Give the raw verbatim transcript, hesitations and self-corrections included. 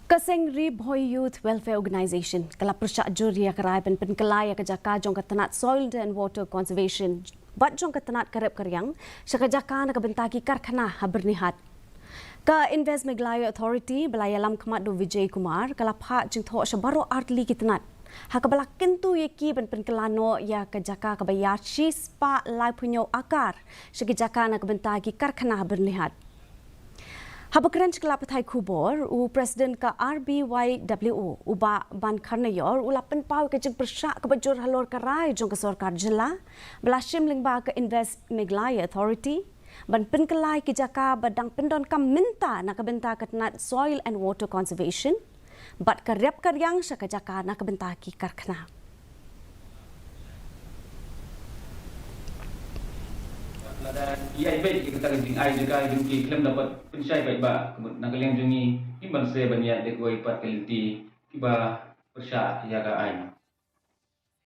Ka Seng Ri Bhoi Youth Welfare Organisation ka la pyrshah jur ïa ka rai ban pynkylla ïa ka jaka jong ka tnat Soil and Water Conservation bad jong ka tnat ka rep ka riang sha ka jaka na ka bynta ki karkhana ha Byrnihat. Ka Invest Meghalaya Authority ba la ïalam khmat da u Vijay Kumar ka la phah jingthoh sha baroh artylli ki tnat ha kaba la kyntu ïa ki ban pynkylla noh ïa ka jaka kaba ïar shispah laiphew hynñiew akar sha ki jaka na ka bynta ki karkhana ha Byrnihat. Haba kren sha ki lad pathai khubor, u President ka R B Y W O, u Bah Ban Kharnaior, u la pynpaw ïa ka jingpyrshah kaba jur halor ka rai jong ka sorkar jylla ba la shim lyngba ka Invest Meghalaya Authority ban pynkylla ïa ki jaka ba dang pyndonkam mynta na ka bynta ka tnat Soil and Water Conservation bad ka rep ka riang sha ka jaka na ka bynta ki karkhana. Lada ïa bad ïa kata ka jingai jaka jong ki khlem dapat pynshai paidbah, ka mut na ka liang jong ngi ngim banse ban ïa dei kawei pat ka lynti kiba pyrshah ïa ka aiñ.